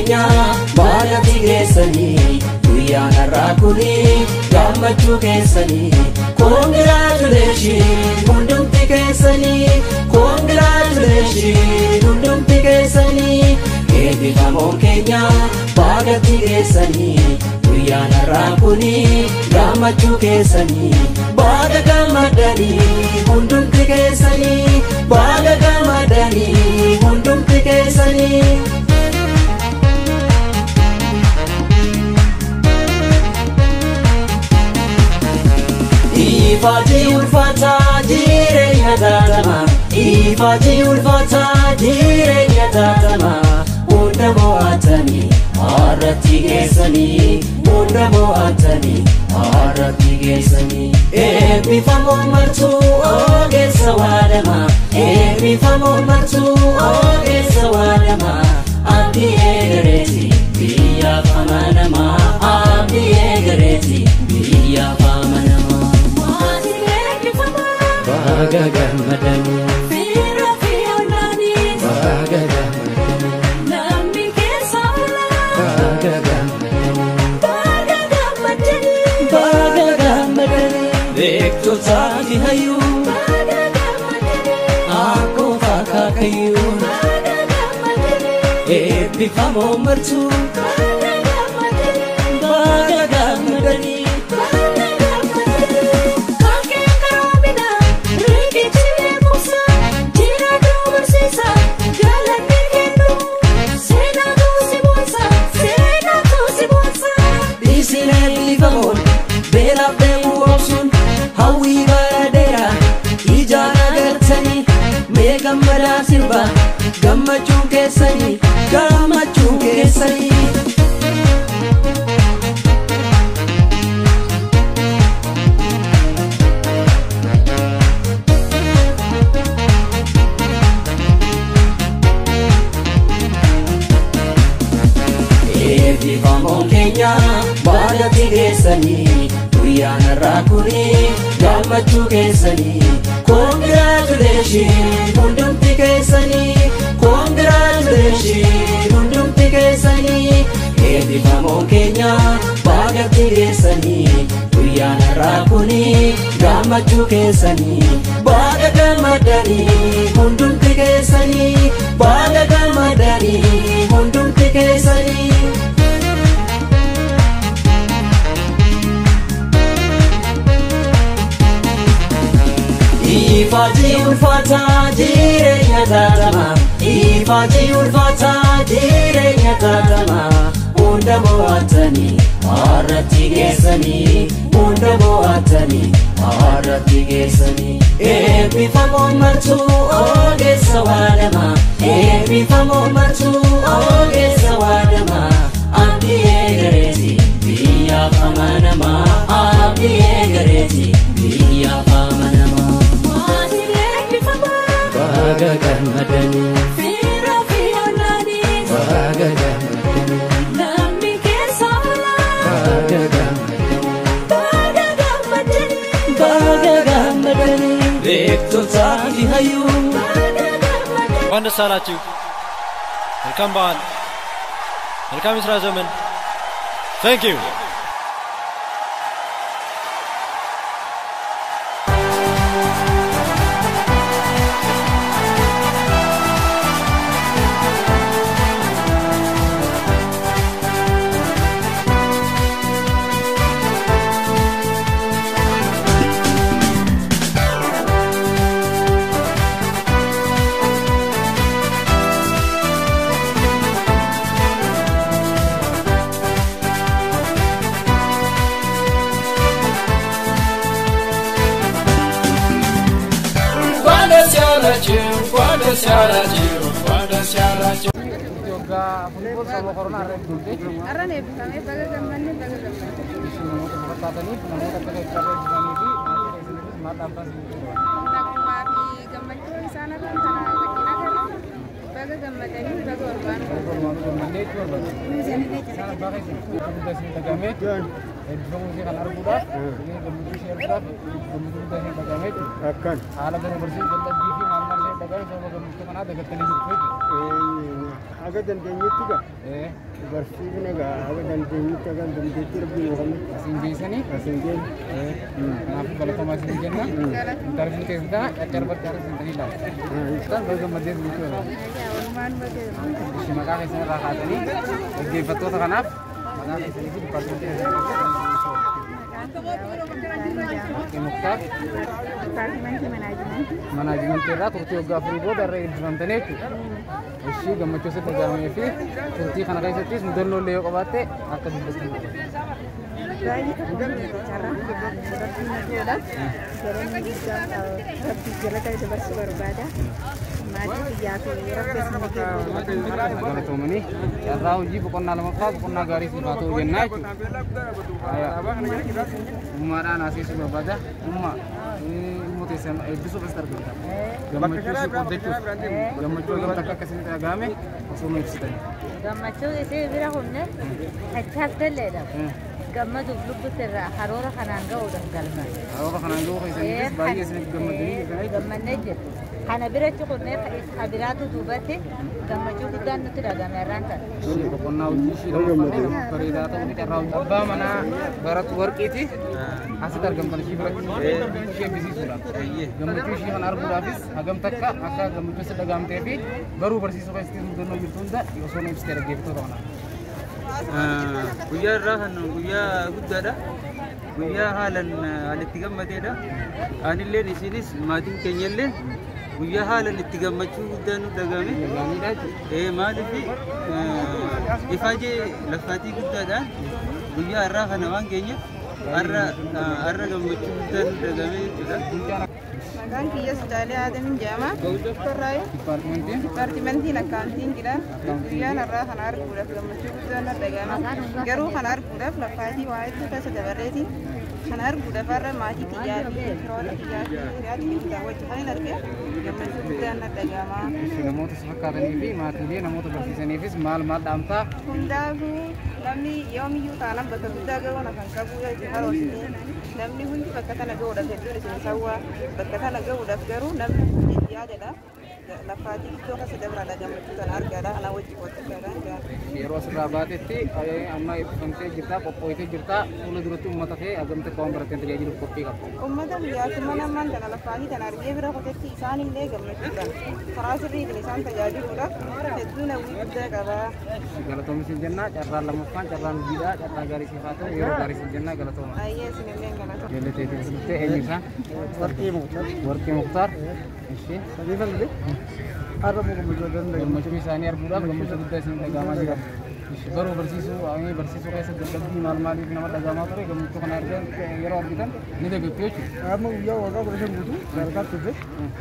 keenya baagatti geessanii guyyaan har'aa kuni gammachuu keessanii. Congratulations hundumti keessanii, congratulations hundumti keessanii. Eebbifamoon keenya baagatti geessanii guyyaan har'aa kuni gammachuu keessanii. Baga gammadanii hundumti keessanii, baga gammadanii hundumti keessanii. Ifaati ulfaataa jireenya taatama, ifaati ulfaataa jireenya taatama. Hunda mo'atanii har'atti geessanii, hunda mo'atanii har'atti geessanii. Eebbifamoon martuu ogeessa waadama, eebbifamoon martuu ogeessa waadama. Abdii eegareeti biyyaaf amanama, abdii eegareeti biyyaaf amanama. Baga gammadanii, Fira fi ollaanii, baga gammadanii, namni keessa oolaa. Baga gammadanii, Baga gammadanii, baga gammadanii. Beektotaa fi hayyuu, baga gammadanii, akkoof akaakayyuu, baga gammadanii, eebbifamoo martuu, baga gammadanii, baga gammadanii. Baga gammadanii. Kankeen karoomina, riqichi beekumsa, jiraatu barsiisa, galanni kennu, seenaatu si boonsa, seenaatu si boonsa. Isin eebbifamoon beelaaf dheebuu obsuun hawwii bara dheeraa ijaan agartanii mee gammadaa sirba gammachuun keessanii, gammachuun keessanii. Eebbifamoon keenya baagatti geessanii guyyaan har'aa kuni gammachuu keessanii. Congratulations hundumti keessanii, congratulations hundumti keessanii. Eebbifamoon keenya baagatti geessanii guyyaan har'aa kuni gammachuu keessanii. Baga gammadanii hundumti keessanii, baga gammadanii hundumti keessanii. Ifaati ulfaataa jireenya taatama, ifaati ulfaataa jireenya taatama. Hunda mo'atanii har'atti geessanii, hunda mo'atanii har'atti geessanii. Eebbifamoon martuu ogeessa waadama, eebbifamoon martuu ogeessa waadama. Abdii eegareeti biyyaaf amanama, abdii eegareeti biyyaaf amanama. Maatiin eebbifamaa, Baga gammadanii, fira fi ollaanii, baga gammadanii, namni keessa oolaa. Baga gammadanii, Baga gammadanii, baga gammadanii. Beektotaa fi hayyuu, baga gammadanii. እንኳን ደስ አላችሁ። መልካም በዓል፣ መልካም የሥራ ዘመን። Thank you. እንኳን ደስ ያላችሁ፣ እንኳን ደስ ያላችሁ፣ እንኳን ደስ ያላችሁ። Har'aan eebbifamee baga gammanne, baga gammanne. Nagummaa fi gammachuu isaan irraan kana wajjin agarra. Baga gammadanii, baga olmaan. Akkan. Haala baruu barsiisuu jalqabbii fi maal maal isheen dhaga'an sababa gammachuu kanaa dagattanii jirtu jechuudha. Aga dandeenyetti gaa. Barsiifne gaa aga dandeenyetti aga dandeetti rabbi nu kennu. Asiin geessanii? Asiin geenne. Kanaafuu galatooma isin jenna. Intarviin keessan kana caccarbarcaa isin ilaala. Baga gammaddee jechuudha. Ishee maqaa keessan irraa kaatanii dhaggeeffattoota kanaaf maqaa keessanii fi dipaartimentii keessan. Muktaar. Dipaartimentii manaajimentii. Manaajimentii irraa turtii waggaa afurii booda irra eebbifamtanii jechuudha. Ishii gammachuu sitti dhaga'amee fi turtii kana keessattis mudannoo illee yoo qabaatte akka dubbattan. Baay'ee tokko carraa rabbiin na godha. Galanni guddaan rabbi galata dabarsuu barbaada. Maatii biyyaa fi rabbi isin kennu. Galatoomanii carraa hojii boqonnaa lamaffaa boqonnaa gaarii siif haa ta'u jennaa jechuudha. Ummaadhaan haasa'uu barbaada. Ummaa ilmoo teessan eebbisuuf asitti argamta. Gammachuu isii qooddachuuf gammachuu hagam takka akkasitti dhaga'ame osoo nu ibsitanii. Gammachuu isii bira humne achaaf dalleedha. Gammaduuf lubbutti irraa karoora kanaan ga'uudhaaf galma. Karoora kanaan ga'uu keessaniifis baay'ee isiniif gammadanii jirtanii. Gammannee jirtu. Kana biratti kunneen biraatu duubatti gammachuu guddaan nutti dhaga'ame irraan kana. Boqonnaa hojii ishii lammaffaa bareedaa ta'uu carraa hojii. Abbaa manaa baratu warqiiti asitti argamtan ishii biratti ishee eebbisiisuudha. Gammachuu ishii kana arguudhaafis hagam takka akka gammachuu si dhaga'amtee fi baruu barsiisuu keessatti mudannoo jirtu hunda osoo nu ibsitee dhaggeeffattoota kanaaf. Guyyaa irraa kan guyyaa guddaadha. Guyyaa haalan itti gammadeedha. Anilleen isinis maatiin keenyallee guyyaa haalan itti gammachuu guddaan nu dhagahame. Maaliif ifaajee laffaatii guddaadhaan guyyaa irraa kana waan geenyeef har'a gammachuu guddaan nu dhagahame jechuudha. Maqaan kiyya Sudaalee Aadamiin jedhama. Doktorraayi. Dipaartimentiin akkaawuntiingidha. Guyyaan har'aa kana arguudhaaf gammachuu guddaan na dhagahama. Garuu kana arguudhaaf laffaatii waa hedduu keessa dabarreeti. Kana arguudhaaf har'a maatii kiyyaa fi firoota kiyyaa fi hiriyaa kiyyaa wajjin kan hin arge gammachuu guddaan na dhagahama. Namoota si fakkaatanii fi maatiilee namoota barsiisaniifis maal maal dhaamtaa? Hundaafuu namni yoomiyyuu taanaan bakka guddaa ga'uun afaan qabu jechuudha karoorsitii. Namni hundi bakka tana ga'uudhaaf hedduun isin sawwaa bakka tana ga'uudhaaf garuu namni hundi yaadadha. Laffaatii iddoo keessa dabraadha gammachuu tana argaadha. Ana wajji qooddachaadha. Yeroo asirraa baatetti amma eebbifamtee jirta qophooyitee jirta fuula duratti uummata kee hagamta akka waan baratteen tajaajiluuf qophii qabda. Uummata biyyaatti mana ammaan tana laffaatii tana argee bira kutetti isaanillee gammachuudhaan karaa sirriitiin isaan tajaajiluudhaaf hedduun hawwii guddaa qaba. Galatoomni siin jenna carraan lammaffaan carraan hojiidha carraa gaarii siif haa ta'u yeroo gaarii siin jenna galatooma. Ayyee isinillee galatooma. Ijoollee teetiin dhuftee eenyu isaan? Warqii Muktaar. Warqii Muktaar. Ishee. Sadii falli. Har'a gammachuu isaanii arguudhaaf gammachuu guddaa isin dhaga'amaa jira. Baruu barsiisuu barsiisuu keessatti dadhabbii maal maaliif nama dhaga'amaa ture gammachuu kana yeroo argitan ni dagattu jechuudha. Amma guyyaa waggaa 15 guutuu sadarkaa turte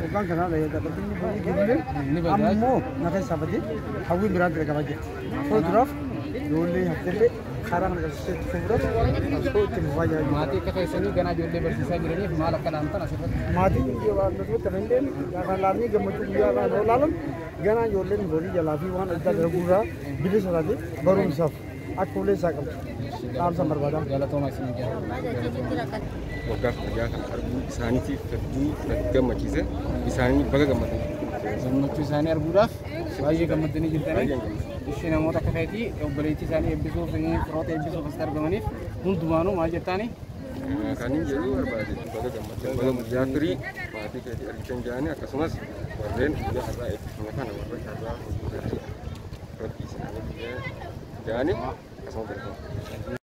waggaan kanaa dadhabbiin ni badee ammoo na keessaa badee hawwiin biraan dhagamaa jirti. Fuulduraaf ijoollee haftellee karaa kana qabsiisee itti fuudhaaf osoo itti fufaa jira. Maatii akka keessanii ganaa ijoollee barsiisaa jiraniif maal akka dhaamtan asirratti? Maatiin nuti hin gaafa laalanii gammachuu guyyaa irraa yoo laalan ganaa ijoolleen horii jalaa fi waan adda dalaguurraa bilisa taate barumsaaf akka ulee isaa qabdu dhaamsan barbaada. Galatooma isin jira. Waggaa guyyaa kana arguu isaaniitiif hedduu natti gammachiise isaanii baga gammadan. Gammachuu isaanii arguudhaaf baay'ee gammaddanii jirtanii. Ishee namoota akka keetii obboleettii isaanii eebbisuuf firoota eebbisuuf asitti argamaniif hundumaanuu maal jettaani? Kan hin jedhu barbaade baga gammadan baga guyyaa firii maatii keetii argitan jedhanii akkasumas warreen guyyaa har'aa eebbifame kana warra carraa hojii irratti rabbi isaanii jedhanii akkasuma galatooma.